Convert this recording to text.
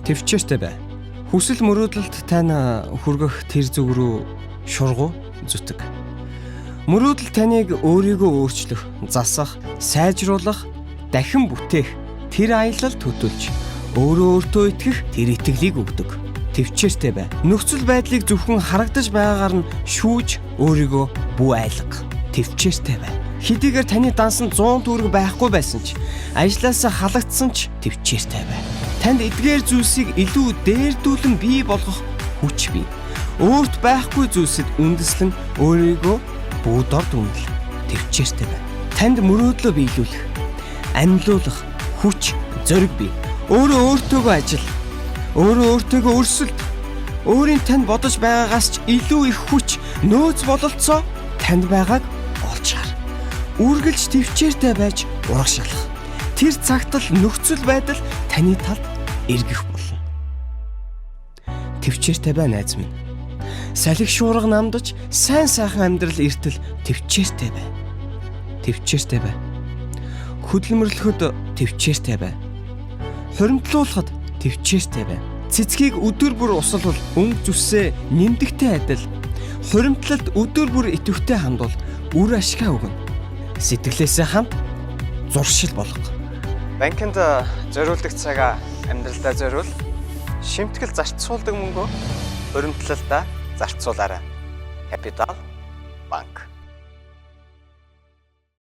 Тэвчээртэй бай. Хүсэл мөрөөдөлд тань хүргэх тэр зүг рүү шургу зүтг. Мөрөөдөл таныг өөрийгөө өөрчлөх, засах, сайжруулах, дахин бүтээх тэр аялал төтөлж өөрөө өөртөө итгэх тэр итгэлийг өгдөг. Тэвчээртэй бай. Нөхцөл байдлыг зөвхөн харагдаж байгаагаар нь шүүж өөрийгөө бүү айлга. Тэвчээртэй бай. Хэдийгээр таны дансан 100 төгрөг байхгүй байсан ч, ажлаасаа халагдсан ч тэвчээртэй бай. Танд эдгээр зүйлсийг илүү дээрдүүлэн бий болгох хүч бий. Өөрт байхгүй зүйлсэд үндэслэн өөрийгөө бүү дорд үнэл. Тэвчээртэй бай. Танд мөрөөдлөө биелүүлэх, амьлуулах хүч, зориг бий. Өөрөө өөртөөгөө ажил, өөрөө өөртөөгөө өрсөлд, өөрийн танд бодож байгаагаас ч илүү их хүч, нөөц бололцоо танд байгааг олж хар. Үргэлж тэвчээртэй байж урагшаалах. Тэр цагт л нөхцөл байдал таны талд эргэх болно. Тэвчээртэй бай, найз минь. Салхи шуурга намдаж сайн сайхан амьдрал эртэл тэвчээртэй бай. Тэвчээртэй бай. Хөдөлмөрлөхөд тэвчээртэй бай. Хуримтлуулахад тэвчээртэй бай. Цэцгийг өдөр бүр усалвал өнгө зүсээ нэмдэгтэй адил хуримтлалд өдөр бүр идэвхтэй хандвал үр ашгаа өгнө. Сэтгэлээсээ хамт зуршил болго. Банкнд зориулдаг цагаа амьдралдаа зориул. Шимтгэл зарцуулдаг мөнгөө хуримтлалдаа зарцуулаарай. Капитал банк.